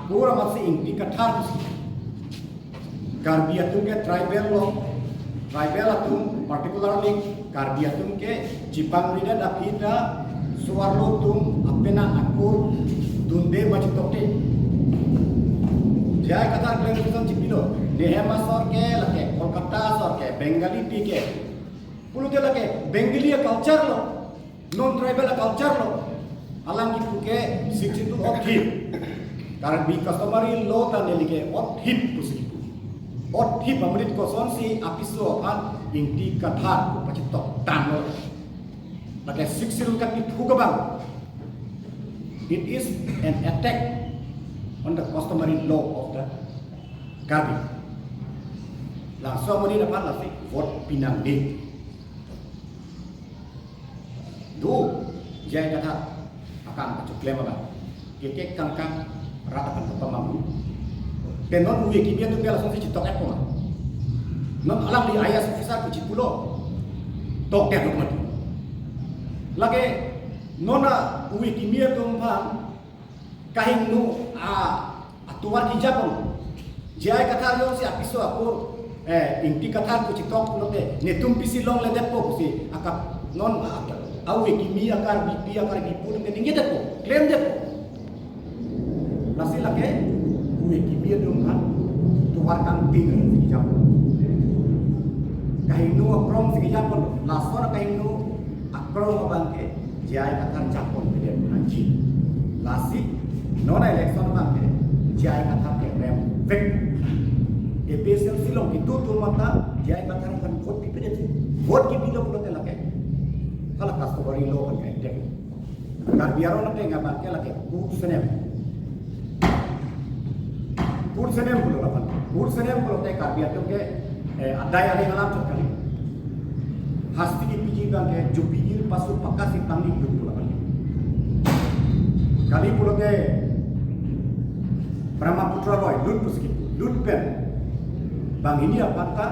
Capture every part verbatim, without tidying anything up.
Pura masi Ingti Kathar pusi. Karbi atum ke tribal lo, tribal atum, particularly Karbi atum ke chipangridet aphi ta so-arlo atum apena akur dunde pachitokte. J I Kathar clarification chipilo. Nehem asor ke lake, Kolkata asor ke, Bengali pi ke. Pulote lake Bengali a-culture lo, non-tribal a-culture lo. Alang kipu ke sixty-two odd hip. Karbi customary law ta neli ke odd hip pusi kipu. Odd hip amonit kosonsi apiso aphan Ingti Kathar pu pachitok tanglo. Lake Sixth Schedule kapipu ke bang, it is an attack on the customary law of the Karbi. Laso amonit aphan lasi vote pinangde. Do, J I Kathar akam kachoklem abang. Kekek kangkang rat akan kapamanghu. Te non uve kimi atum ke lasonsi chitok-et po ma? Non alangli I A S officer pu chipulo. Tokdet lo mati. Lake non a-uve kimi atum aphan kahingno a atovar kejapon. J I Kathar jongsi apiso akur, eh, Ingti Kathar pu chitok pulote, netum pisi longledetpo pusi, akap non a, a-uve kimi a-Karbipi a-Karbipo atum ke ningjedetpo, claimdetpo. Lasi lake uve kimi atum aphan tovar kangting si kejapon. Kahingno akrongsi kejapon, lason kahingno akrong abang ke J I Kathar chapon pede nangji. Lasi non election abang ke J I Kathar ke remvek. A P H L C along kedo atum mata J I Kathar aphan vote pipede. Vote kipilo pulote lake hala customary law aphan ke attack. Karbi aron ateng abang ke lake kursenem. Kursenem pulo lapan. Kursenem pulote Karbi atum ke, eh, adai ari alam chot kali. Hasti kepiji abang ke jupiji pasu pakasi pangni lut pulo lapan. Kali pulote Brahmaputra roi lut pusi kipu, lut pen banghini aphan ta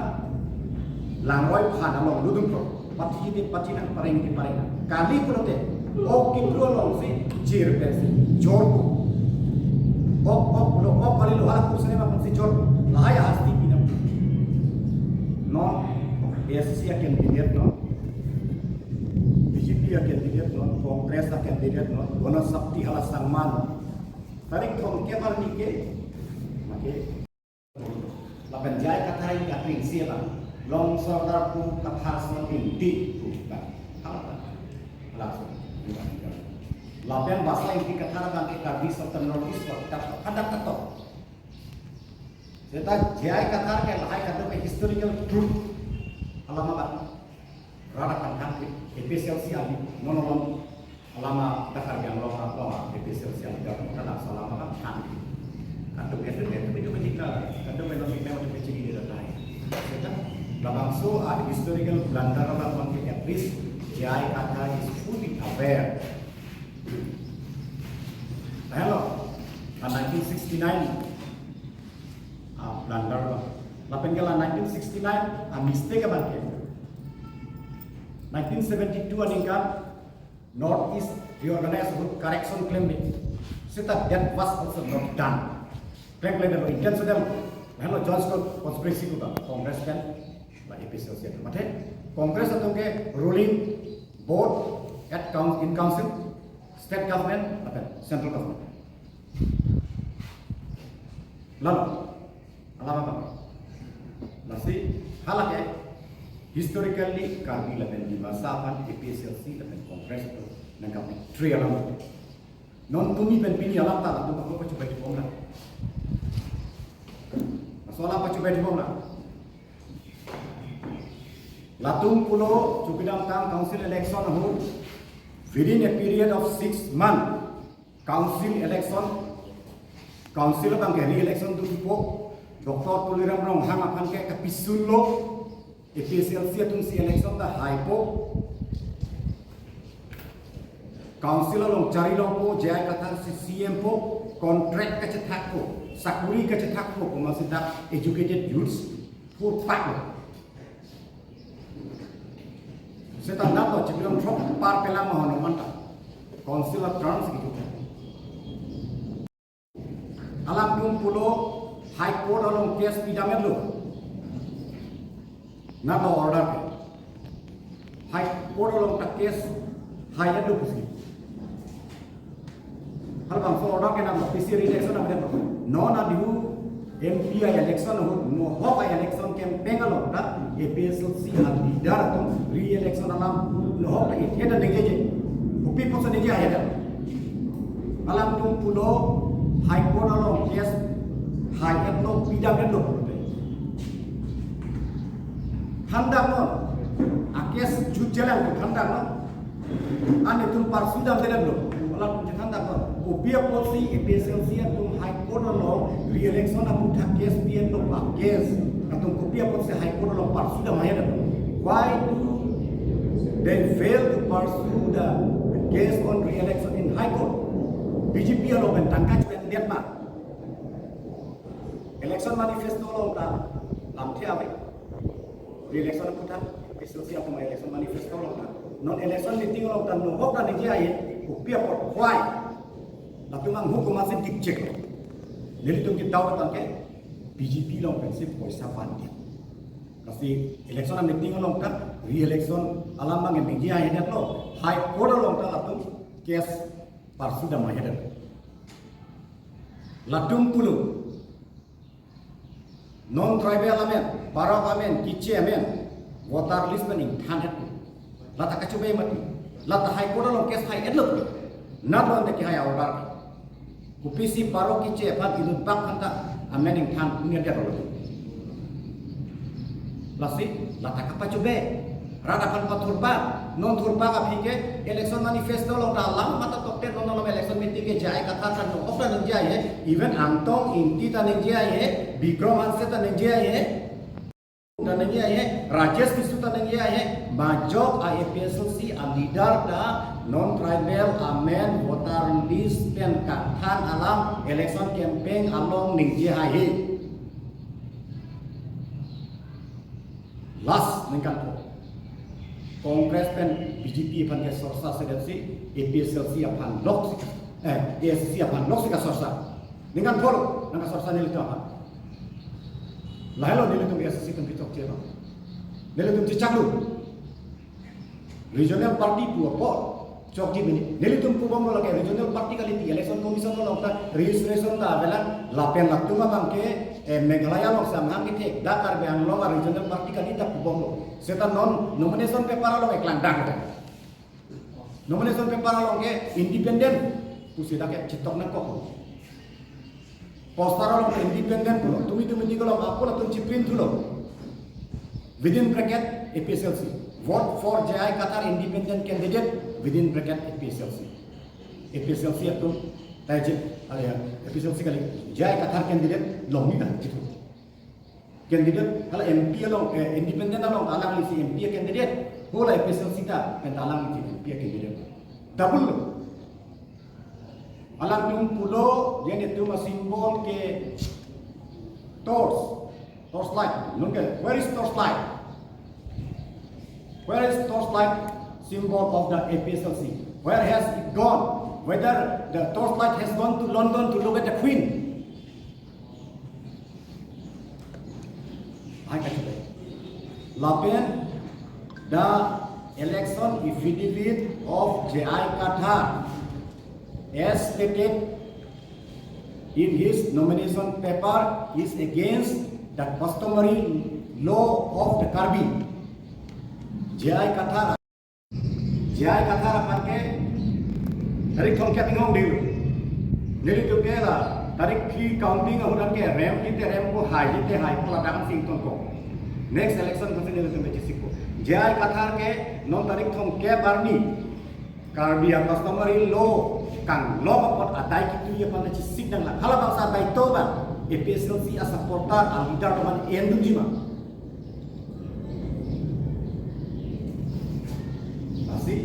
langroi phan along lut dunpo. Pathi di pathi nang, pareng di pareng nang. Kali pulote ok kidro alongsi chir pensi jorpo. Ok, ok pulo, ok kali lo, hala kursenem aphansi jorpo. Lahai hasti pinam. Non A S C a-candidate non, B J P a-candidate non, Congress a-candidate non, Gana Shakti hala Sangma non. Tarik thomkep arni ke, okay. Lapen J I Kathar aning kaprengsi abang, Long Sardar pu Kathar ason Ingti pu abang. Hala abang. Hala ason. Lapen basa Ingti Kathar abang ke Karbi Southern North East lo, kat-, kadak katok. Seta J I Kathar ke lahai kadokave historical truth alam abang. Rat akan kan A P H L C ali, non non alama dakar yang lama lama A P H L C ali dakar, kadang salam akan kan. Kadokave, kadokave, kadokave, kadokave, kadokave non kita untuk kecil dia datai. Seta labangso a-historical blunder alam abang ke at least J I Kathar is fully aware. Hello, a nineteen sixty-nine a-blunder abang. Lapen ke la nineteen sixty-nine a-mistake abang ke. Nineteen seventy-two aningkan North East Reorganized Road Correction klemde. Seta that was also not done. Klem klemde lo, intentional. Hello, John Scott conspiracy ko ba Congress pen la A P H L C atum. Mate Congress atum ke ruling both at coun-, in council, state government, lapen central government. Lalu, alam abang. Lasi, hala ke, historically, Karbi lapen Dimasa aphan A P H L C lapen Congress atum nangkap betray alam. Non tumi pen pini alam ta latum ako pachubai bomlang. Laso alam pachubai bomlang. Latum pulo chukidamtang council election ahut, within a period of six months, council election, council abang ke re-election do-ipo, Doctor Tuliram Ronghang aphan ke kapisunlo, A P H L C atumsi election ta haipo, council along chari longpo, J I Kathar si C M po, contract kachethakpo, sakuri kachethakpo, komatsi dak educated youths purpaklo. Seta natlo chiklo throk par pelang ma hono manta. Council a-terms gitu. Alangtum pulo High Court along case pidam-etlo. Nanglo order ke. High Court along ta case hai-etlo pusi. Halabangso order ke nanglo, pisi re-election nang-etlo. Non adihu M P a-election ahut, nohok a-election campaign along ta A P H L C a-leader atum re-election alam nohok ta itheda ningjeje. Kopi apotsi ningje hai-et? Alangtum pulo High Court along case hai-etlo, pidam-etlo pulote. Thandaknon, a-case jutjelang thandaknon. An itum pursue damdelang lo. Alangtum chethandaknon. Kopi apotsi A P H L C atum High Court along re-election aputhak case pi-etlo, a-case atum kopi apotsi High Court along pursue dam hai-et? Why do they fail to pursue the case on re-election in High Court? B J P along pen tangka chuendet ma? Election manifesto along ta lamthe ave. Re-election aputhak A P H L C atum election manifesto along ta, non election meeting along ta nohok ta ningje hai-et, kopi apot, why? Latum anghu komatsi dikcheklo. Nelitum ke doubt abang ke B J P along pensi poisa vandet. Lasi election meeting along ta re-election alam abang ningje hai-etlo, High Court along ta latum case pursue dam hai-et. Latum pulo non-tribal amen, Paro amen, Keche amen voter list pen ingthan-et. Lata kachobe mati. Lata High Court along case hai-etlo pulo. Nanglo ante kehai a-order. Kopisi Paro, Keche aphan, inut bak aphan ta amen ingthan un-edetlo? Lasi lata kapachobe. Rat aphan pathurpak, non thurpak aphi ke election manifesto along ta alam mata tokte, non along election meeting ke J I Kathar ta nohok ta ningje hai-et, even Angtong Ingti ta ningje hai-et, Bikram Hanse ta ningje hai-et, ta ningje hai-et, Rajesh Tisso ta ningje hai-et, majok a-A P H L C a-leader ta non-tribal amen voter list pen kangthan alam election campaign along ningje hai-et. Last ningkan pho, Congress pen B J P aphan ke sorsa sedetsi A P H L C aphan loksi, eh, A S D C aphan loksi kasorsa. Ningkan pho lo nangkasorsa nelitum aphan. Lahelo nelitum A S D C atum kechokche lo. Nelitum chechaklo. Regional party pu apot chokji bini. Nelitum pubomlo lake regional party kali ti, Election Commission along ta registration ta avelang, lapen latum abang ke, eh, Meghalaya along samhang kethek, dak Karbi Anglong a-regional party kali ta pubomlo. Seta non nomination paper along eklang dang. Nomination paper along ke independent pusi dak ke chetok nangkok. Poster along independent pulo, tumi tumi di kolom ako latum chiprint thulo. Within bracket A P H L C. Vote for J I Kathar independent candidate, within bracket A P H L C. A P H L C atum, eh, J-, ah, ya, A P H L C kali, J I Kathar candidate longni dah gitu. Candidate, hala M P along, eh, independent along ta alanglisi M P candidate, hala A P H L C ta pen ta alanglisi M P candidate. Double lo. Alangtum pulo, nelitum a-symbol ke torch, torch light. Nonke, where is torch light? Where is torch light symbol of the A P H L C? Where has it gone? Whether the torch light has gone to London to look at the Queen? Hai kachebai. Lapen the election affidavit of J I Kathar, as stated in his nomination paper, is against the customary law of the Karbi. J I Kathar J I Kathar aphan ke tarik thomkep inghong dilo. Nelitum ke la tarik phli counting ahut an ke rem jite rem ko, hai jite hai ko, ladak an si ingtonkok. Next election aphan si nelitum ke chesikpo. J I Kathar ke non tarik thomkep arni Karbi a-customary law kanglong apot adai kitui aphan ta chesik nanglang. Halabangso adai to ba A P H L C a-supporter, a-leader atum an endunji ma? Lasi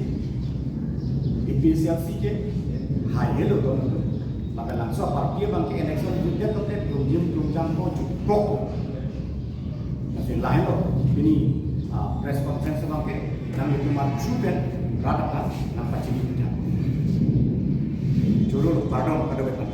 A P H L C ke hai helo don lo. Lapen labangso party abang ke election jutdet lote dungjim dungjang ko jukok. Lasi lahelo pini, ah, press conference abang ke nanglitum amen pen rat aphan nangpachini puthak. Choro lo, pardon, kadokave aphan.